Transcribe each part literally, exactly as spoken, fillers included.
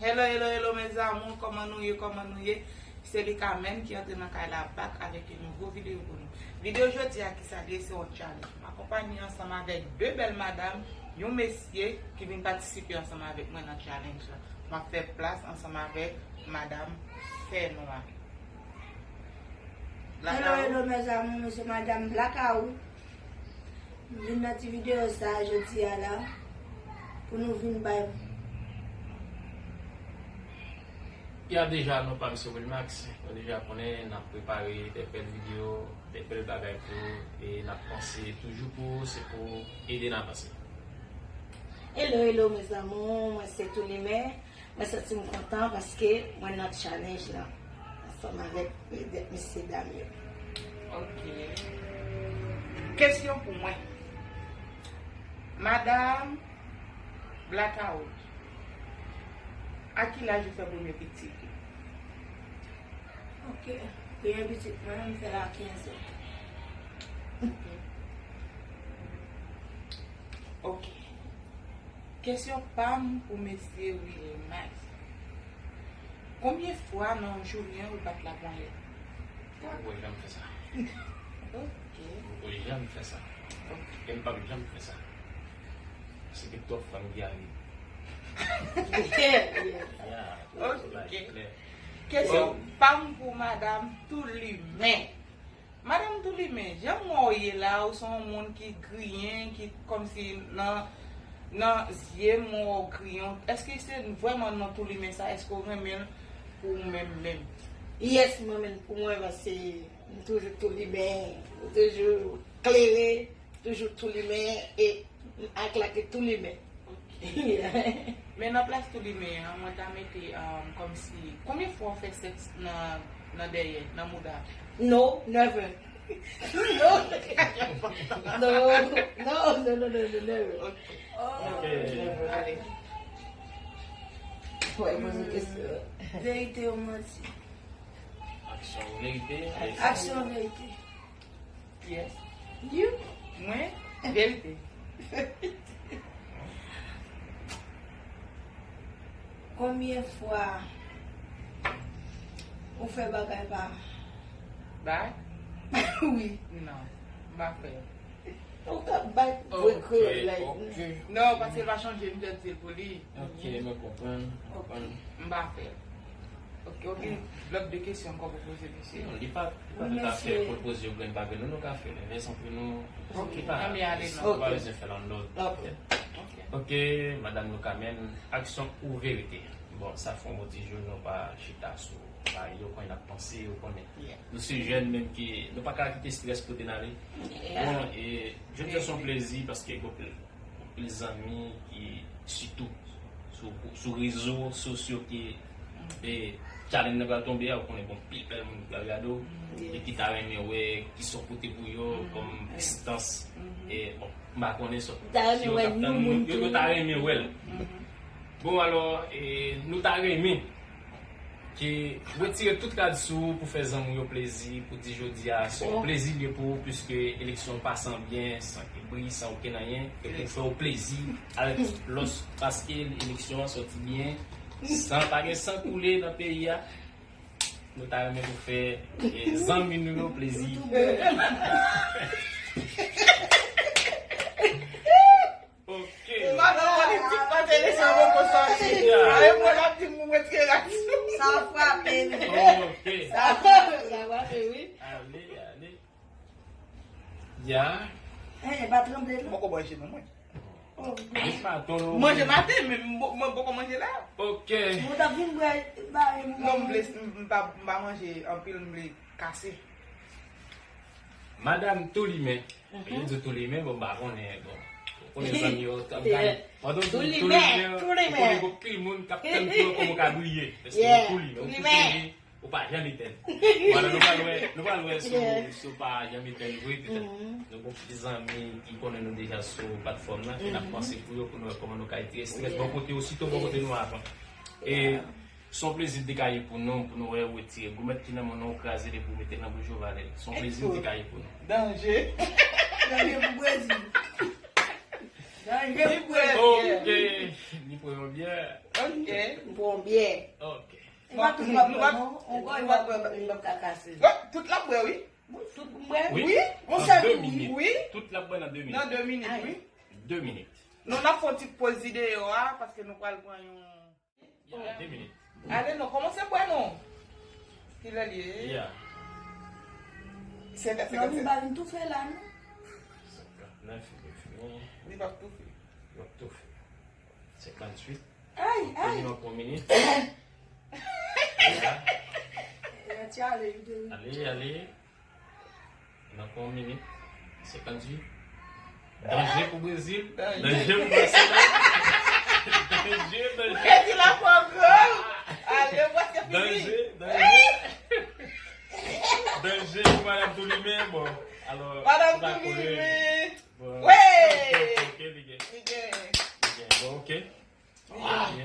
Hello, hello, hello, mes amours, kòman nou ye, kòman nou ye? Se Lika menm ki antre nan kay la back avèk yon nouvo videyo pou nou. Videyo jodi a, kisa l ye? Se yon challenge. M akonpanye ansanm avèk de bèl madam, yon mesye ki vin patisipe ansanm avèk mwen nan challenge la. M ap fè plas ansanm avèk madam Fènwa. Hello, hello, mes amours, se madam Blackout. M vin nan ti videyo sa a jodi a la pou nou vin bay. Ya deja, non pa m se Wilmax. Nou deja konnen n ap prepare de bèl videyo, de bèl bagay pou ou, e n ap panse toujou pou ou, se pou ede n avanse. Hello, hello, mes amours, mwen se Toulimen. Mwen santi m kontan paske mwen nan challenge la ansanm avèk de mesye dam yo. Ok. Kesyon pou mwen. Madam Blackout, a ki laj ou fè premye pitit ou? Ok. Premye pitit mwen, m fè l a kenz an. Ok. Ok. Kesyon pa m pou mesye Wilmax. Konbyen fwa nan yon jounen ou bat laponyèt? Mwen poko janm fè sa. Ok. Mwen poko janm fè sa. Ok. E m p ap janm fè sa. Paske gen twòp fanm ki ale. Ya, ok. Kesyon pa m pou madam Toulimen. Madam Toulimen, jan m wè w ye la, ou se yon moun ki griyen, ki kòmsi nan, nan zye m, m wè w griyen. Èske se vrèman non Toulimen sa? Èske w renmen l pou ou menm menm? Yes, m renmen l pou mwen paske m toujou Toulimen, m toujou klere, toujou Toulimen e m aklake Toulimen. Men nan plas Toulimen an, mwen ta mete, um, kòmsi, konbyen fwa w fè sèks nan, nan dèyè, nan mouda? No, never. No. No, no, no, no, no, no, never. Ok. Ok. Ale. Wè, poze kesyon. Verite ou manti? Aksyon ou verite? Aksyon ou verite? Yes. You? Mwen? Verite. Konbyen fwa ou fè bagay pa? Bay? Wi. Non, m pa fè. Ou ka bay vre kreyòl la. Ok. Non, paske l pa chanje, m te di l pou li. Ok, mwen konprann, mwen konprann. M pa fè. Ok, ok. Lòt de kesyon ankò pou poze misye? Non, li pa, li pa tout afè pou l poze yo grenn pa grenn, nou, nou ka fè l. Lè san pou nou, ok, li pa, ann ale, non. Nou pa bezwen fè l an lòd. Ok. Ok. Ok, madam Loukamen, aksyon ou verite? Bon, sa fè yon bon ti jou nou pa chita sou bagay yo, konnen n ap panse, ou konnen. Yeah. Nou se jèn menm ki, nou pa ka kite estrès pote n ale. Yeah. Bon, e jodi a se yon plezi paske gon anpil zanmi ki sitou sou, sou rezo sosyo ki, e, challenge nan pral tonbe a, ou konnen gon pil bèl moun ki pral gade w, e ki ta renmen wè kisa w pote pou yo kòm estans. E, bon, m pa konnen sa. Si yo t ap tann nou, yo, yo ta renmen wè l. Bon, alò, e, nou ta renmen ke retire tout rad sou ou pou fè zanmi w yo plezi, pou di jodi a se yon plezi li ye pou ou, piske eleksyon an pase an byen, san bri, san okenn anyen, e pou fè w plezi avèk lòs, paske eleksyon an sòti byen, san, pa gen san koule nan peyi a. Nou ta renmen pou fè, e, zanmi nou yo plezi. Ok. Ou pa nan politik, pa te lese yon poko sòti. Ya. Ayo, mwen ap di moun retire rad sou. Sa frape, wi. Ok. Sa frape, sa frape, wi. Ale, ale. Ya. Eh, pa tranble, non. Poko manje, non, mwen. Oh, manje maten, men m, mwen poko manje la. Ok. Mwen ta vin bwè, ba, non, m vle, m, m pa, m pa manje anpil, m vle kase. Madam Toulimen. Yo di Toulimen, bon, m pa konnen, bon. Ou konnen zanmi yo, t ap gade. Pandan w di Toulimen, Toulimen, ou konnen gon pil moun k ap tann pou yo kòman w ka briye. Paske Toulimen, ou Toulimen, ou pa janm etèn. Vwala, nou pral wè, nou pral wè si w, si w pa janm etèn vre, petèt. Nou gon pil zanmi ki konnen nou deja sou platfòm nan, e n ap panse pou yo, pou nou wè kòman nou ka retire estrès bò kote yo, sitou bò kote nou avan. E Se yon plezi li te ka ye pou nou, pou nou wè ou retire goumèt ki nan men w nan, ou kraze l epi ou mete l nan bouch ou, vale l. Se yon plezi li te ka ye pou nou. Danje. Danje pou Brezil. Danje pou Brezil. Ok. Li Pran yon byè. Ok. Bon, byè. Ok. Li pa tout l ap bwè non. On gwa li pa bwè li p ap ka kase. Tout l ap bwè, wi. Tout bwè. Oui. Wi. En Monchè, deux wi. Minutes. Wi. Tout l ap bwè nan de minit. Nan de minit, wi. De minit. Non, n ap fè yon ti poz videyo a, paske nou pral pran yon. Ya, de minit. Ale non, kòmanse bwè non. Kilè l ye? Ya. Sèt è Non, li senkannsèt. pa vin toufe la non. Senkantnèf, li fini. Li p ap toufe. Yo toufe. Senkannwit. Ay, ay. Li nan yon minit. Ti ale videyo. Ale, ale. Nan yon minit. Senkannwit. Danje pou Brezil. Danje pou Barcelona. Danje, danje. Brezil ap pran gòl. Ale, prèske fini. Danje, danje. Danje pou Madanm Toulimen, bon. Alò, Madanm se pa kole. Toulimen. Bon. Wi. Ok, li gen. Li gen. Li gen. Bon, ok.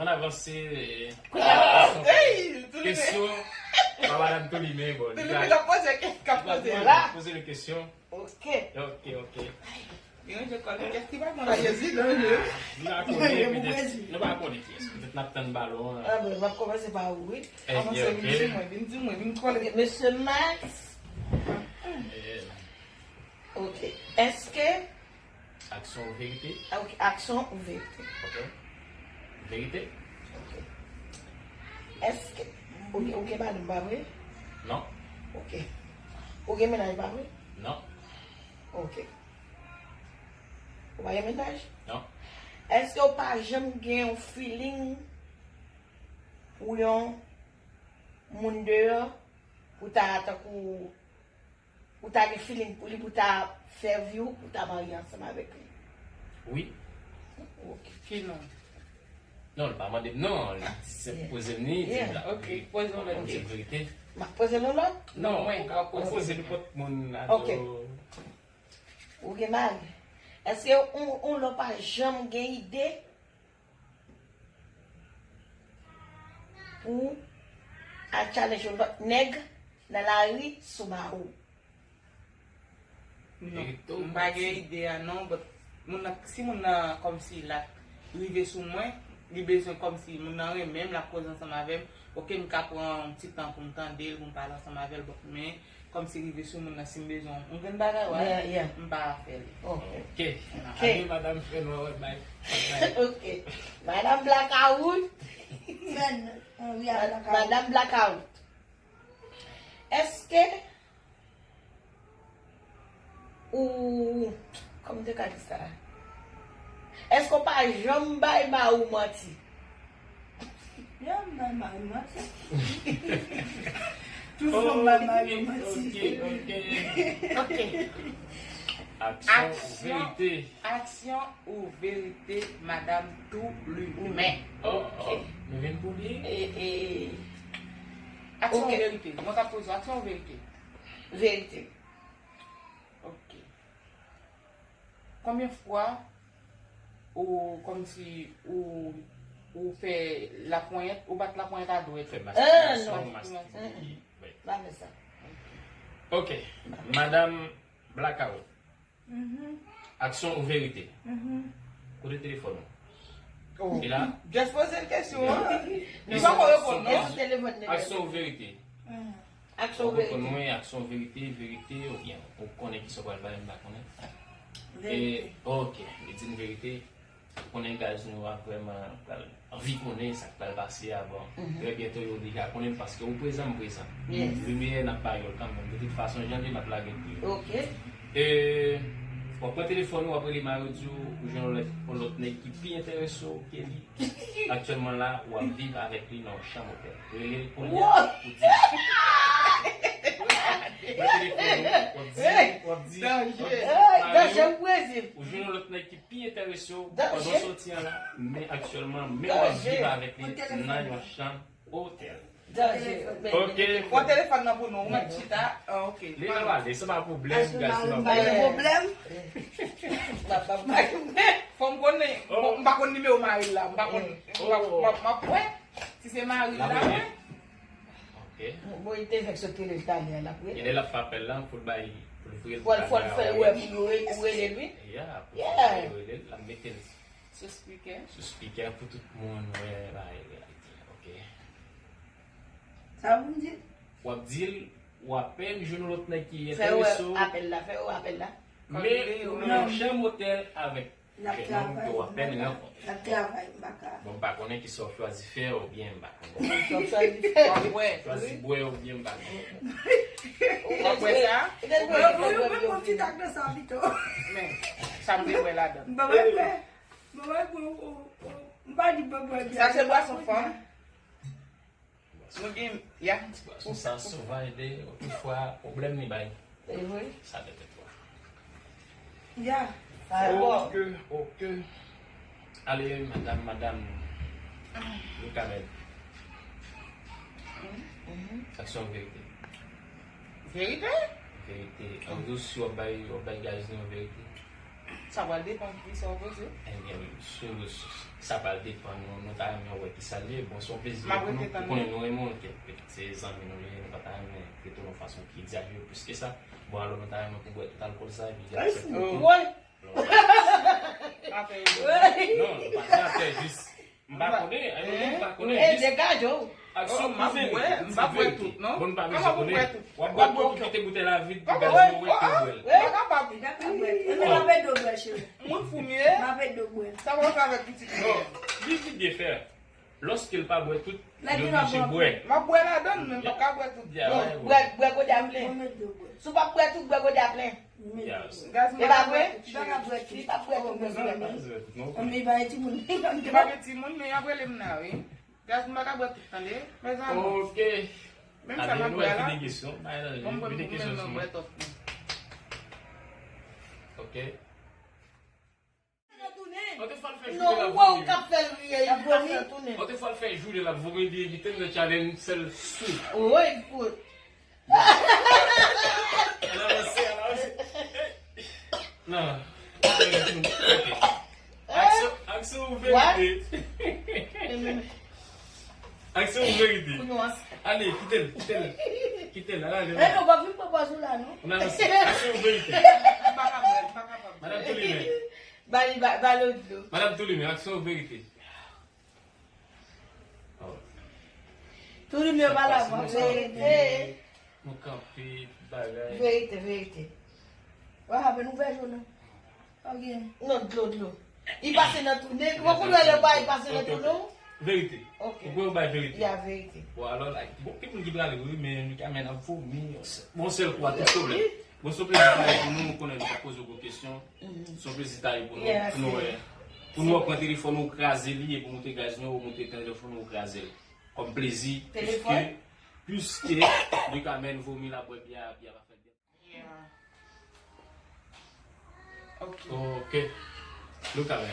An avanse. Ey, Toulimen. Kesyon pa Madanm Toulimen, bon. Toulimen ap poze, k ap poze Li la. poze le kesyon. Ok. Ok, ok. Gen yon jekòl kèk ki pa konn a Jezi, non, je. Nou pa konnen, petèt. Nou pa konnen kiyès. Petèt n ap tann balon an. Ah, ben, m ap kòmanse pa ou, wi. Eh, Avanse, bien, vin di ok. mwen, vin di mwen, vin kole. Ok, Mesye Max. Eh, Ok. Èske Aksyon ou verite? Ah, ok, aksyon ou verite? Ok. Verite? Ok. Èske ou gen, ou gen madanm, pa vre? Non. Ok. Ou gen mennaj, pa vre? Non. Ok. Ou pa gen mennaj? Non. Èske ou pa janm gen yon feeling pou yon moun deyò pou ta tankou ou ta gen feeling pou li, pou ta fè vi w, pou ta marye ansanm avèk li? Wi. Ok. Ki non? Non, li pa mande m non, li di se poze m li, di Yeah. la. Ok, poze yon lòt Ok, kesyon. verite. M ap poze nou lòt? Non, Mwen, ou ka ka poze. Poze nenpòt moun la. Ok. Ou Ou gen mari. Èske ou, ou lè w pa janm gen ide pou al challenge yon lòt nèg nan lari sou ba ou? Non, m pa gen ide a non, but moun nan, si moun nan kòmsi la rive sou mwen, li bezwen kòmsi moun nan renmen m, l ap koze ansanm avè m, ok, m ka pran yon ti tan pou m tande l, pou m pale ansanm avè l, but men kòmsi rive sou moun nan, si m bezwen yon grenn bagay, wè, Yeah, yeah. M pa fè l. Ok. Ok. Ok. Ale, madanm fè nou wè bay. Ok. Madanm Blackout. Fèn, anvi a Mad- blakawout. Madanm Blackout. Èske ou, kòman te ka di sa? Èske w pa janm bay mari w manti? Janm bay mari m manti. Toujou bay mari m manti. Ok, ok, ok. Ok. Aksyon, Aksyon. Verite. Aksyon ou verite, madanm Toulimen? Oh, oh. Nou vin pou li. E, e, Aksyon Ok. ou verite? Mwen ka poze w, aksyon ou verite? Verite. Ok. Konbyen fwa ou, kòmsi ou, ou fè laponyèt, ou bat laponyèt a dwèt? Fè Ah, mastibyasyon, non. Mastibi. Wi. Pa fè sa. Ok. Madanm Blackout. Mhm, Aksyon ou verite? mhm. Kote telefòn ou? Oh. E la? Just poze l kesyon an. Yeah. Li pa ko reponn, Gen non? sou telefòn li. Aksyon ou verite? Aksyon Ou ou verite. Konn mwen aksyon verite, verite, oubyen ou konnen ki sa w pral bay, m pa konnen. E, Verite. Ok, li di n verite. Ou konnen gaz nou a vrèman pral anvi konnen sa k pral pase a, bon. Mhm. Trè byento yo deja konnen l paske ou prezan, m prezan. Yes. Limyè n ap ba yo l kanmenm. De tout fason, jan de m ap lage pou yo. Ok. E, w ap pran telefòn ou, w ap rele mari w, di w, ou jwenn yon lòt, yon lòt nèg ki pi enterese w ke li. Aktyèlman la, w ap viv avèk li nan yon chanm otèl. Rele l kounye a, Wow! ou di. Pran telefòn ou, w ap di, w ap di, w ap di, Danje. Hey, danje pou Brezil. ou jwenn yon lòt nèg ki pi enterese w Danje. pandan w soti an la, men aktyèlman, men w ap Danje. Viv avèk li Pran telefòn. Nan yon chanm otèl. Danje. Ok. Pran telefòn nan pou nou, ou mèt chita. Ah, ok. Li nan ale, se pa pwoblèm, Achte gason mari ap m pa gen pale. Pwoblèm. Papa mari mwen. Fò m konnen. Oh. Bon, m pa konn nimewo mari l la. M pa konn. Oh. M ap, m ap, m ap wè. Si se mari l La la, mwen. wè. Ok. Bon, li te fèk sot rele l talè a, l ap rele. Genlè l ap fè apèl la pou l bay, pou l voye l Fò l, fò l fè l wè pou yo re- ou rele l, wi. Ya, pou Yeah. l rele l, l ap mete l. Sou speaker. Sou speaker pou tout moun wè bagay reyalite. Ok. Sa pou m di? W ap di l, w apèn jwenn yon lòt nèg ki Fè wè enterese w. Apèl la, fè wè apèl la. Men ou nan yon chanm otèl avèk N ap jèn nonm ke w travay. apèn rankontre. N ap travay, m pa ka. Bon, m pa konnen kisa w chwazi fè oubyen m pa konnen. Sa w chwazi fè. W ap wè. Chwazi bwè oubyen m pa konnen. W ap wè sa? Li te Mwen, mwen, mwen, mwen, ti tak nan sa pito. Men, sa m te wè ladan. Mwen, mwen, mwen, mwen, mwen, mwen, m pa di mwen, mwen, Sa se bwason fanm. Nou gen, ya. Ti bwason sa souvan ede, otoufwa, pwoblèm li bay. E vre. Sa de tèt wa. Ya. Sa e bon. Ok, ok. Ale, madam, madam. Lukamèd. Aksyon verite. Verite? Verite. An dous, si w ap bay, w ap bay gaz nou verite. Sa pral depann ki sa w poze. Ebyen, sou, sou, sa pral depann, nou, nou ta renmen wè ki sa l ye. Bon, se yon plezi M ap pou nou, rete tann pou konnen nou renmen w, ke, ke se zanmi nou ye, nou pa ta renmen trete w yon fason ki egzajere plis ke sa. Bon, alò, nou ta renmen pou bwè tout alkòl sa, epi aksepte. Woy! Alò, Atè. non, nou pa di atè, jis. M pa konnen, ay, nou pa konnen, E jis. Degaje w. Aksyon M ap bwè, m pa bwè tout, non. Bon, nou pa Kòman bezwen pou bwè konnen. Tout? W ap bwè tout, ou kite boutèy la vid, pou Kòman gaz pou nou bwè? wete w bwè l. M pa kapab. M ap bwè dlo bwè, cheri. Moun fou m ye. M ap bwè dlo bwè. Sa mwen fè avèk pitit mwen. Non, li di byen fè. Lòske l pa bwè tout, Lè li di l ap oblije bwè. Bwè. M ap bwè ladan, men m pa ka bwè tout. Ya, Bon, ya, bwè, bwè gode a plen. Mwen met dlo bwè. Si w pa bwè tout, bwè gode a plen. Mwen met Ya. dlo bwè. Gaz, m E pa pa ka vre? bwè tout. M pa ka bwè Si tout. pa bwè tout, Oh, bwè mezanmi. gode a plen. Ann, li pa gen timoun. M pa gen timoun, men y ap rele m nan, wi. Gaz, m pa ka bwè tout, tande. Mezanmi. Ok. Menm sa m ap bwè la. Vide kesyon. Bay la, Bon, mwen, vide mwen, kesyon mwen, sou mwen mwen. Bwè twòp. Ok. Autrefois l fè Non, joure la ou wè ou vomi. K ap fè l riye, li ap fè l tounen. Autrefois l fè joure la vomi, li evite nan challenge sèl sou. Woy, fout. Al avanse, al avanse. Non. Ok. Aksyon, aksyon ou verite. Aksyon ou verite. Pou nou ansanm. Ale, kite l, kite l. Kite l, al ale. Men nou pa vin pran pòz ou la, non? Ann avanse. Aksyon ou verite. M pa ka bwè, m pa kapab. Madanm Toulimen. Bali, ba, balo dlo. Madanm Toulimen, aksyon ou verite. Toulimen pa la. Sa se Verite. Nou kanpe, tout bagay. Verite, verite. What happened? Ouvè jounen. Ok. Non, dlo, dlo. Li pase nan tounen. Ou konn wè lè bay pase nan tounen. Verite. Ok. Ou kwè ou bay verite? Ya, verite. Bon, alò, like, bon, gen moun ki prale, wi, men nou ka men ap vomi. Bon, sèl kou a tout pwoblèm. Bon, se yon plezi ta ye pou nou, nou konnen nou ka poze w gwo kesyon. Se yon plezi ta ye pou nou, pou nou wè. Pou nou wè pran telefòn ou kraze li, epi moute gaz nou, ou moute telefòn ou kraze l. Kòm plezi, piske, piske, nou ka men vomi la, bwè bya, bya pa fè byen. Ok. Ok. Look at me.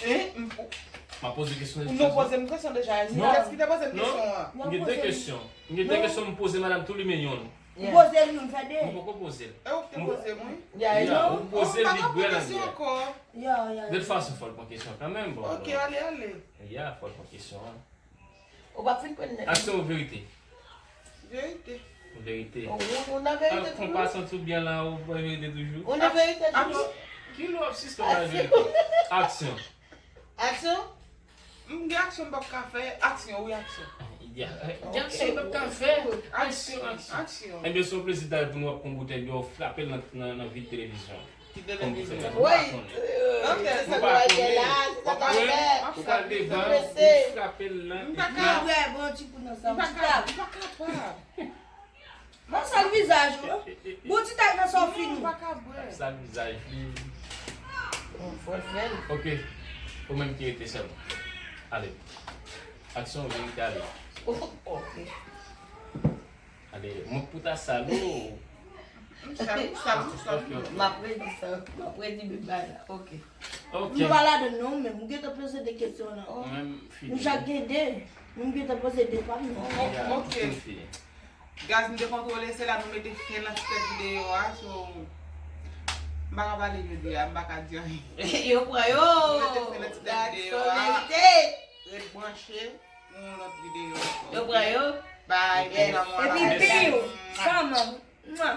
Eh, m pou. M ap poze kesyon. Nou poze m kesyon deja. Non. Kès ki te poze m kesyon an? M gen de kesyon. M gen de kesyon m poze madanm Toulimen youn. Ou poze l youn, fè de. M poko poze l. E ou ki te poze m, wi. Ya, Ya, non. ou poze l, li bwè nan Kesyon bwè. ankò. Ya, ya. De tout fason, fò l pran kesyon kanmenm. Bon, Ok, ale, ale. Ya, fò l pran kesyon an. Ou pa fin pran nèt. Aksyon ou verite? Verite. Verite. Ou, ou nan verite An pasan tou byen la, ou pran verite toujou? Ou nan verite toujou. Aksyon. Kilè w ap sispann bay verite? Aksyon. Aksyon? M gen aksyon m p ap ka fè. Aksyon, wi, aksyon. Ya, gen aksyon m p ap ka fè. Aksyon, aksyon. Aksyon. Ebyen, se yon plezi ta ye pou nou ap pran boutèy, yo frape l nan, nan, nan vit televizyon. Ki te Kòm pou fè vini. gade. Wi. Non, Se tèt sa mwen. nou al fè la, se sa nou al fè. Ou pral devan, Prese. ou frape l nan. M pa Li ka. bwè bon ti kou nan sa. M pa ka. M pa ka pa. Bon, sal vizaj ou. Bon ti tak nan sa w fin. M pa ka bwè. Sal vizaj li. Bon, fò l fè l. Ok. Ou menm ki rete sèlman. Ale. Aksyon, verite, ale. Ok. Ale, mwen pou ta sal ou. M sal, m sal, m sal. M ap redi sa. M ap redi bib la. Ok. Ok. Nou pa ladan non, men m gentan poze de kesyon nan. Ou menm fini. Nou chak gen de. Nou gentan poze de pa m nan. Ok. Gaz, m te kontwole, se la nou mete fen nan ti tèt videyo a, so, m pa ka pale jodi a, m pa ka di anyen. Yo pran yo. Nou mete fen nan ti tèt videyo a. Verite. Ret branche, yon lòt videyo ankò. Yo pran yo. Bye, Yes. bye, Epi piw, fanm, mwa.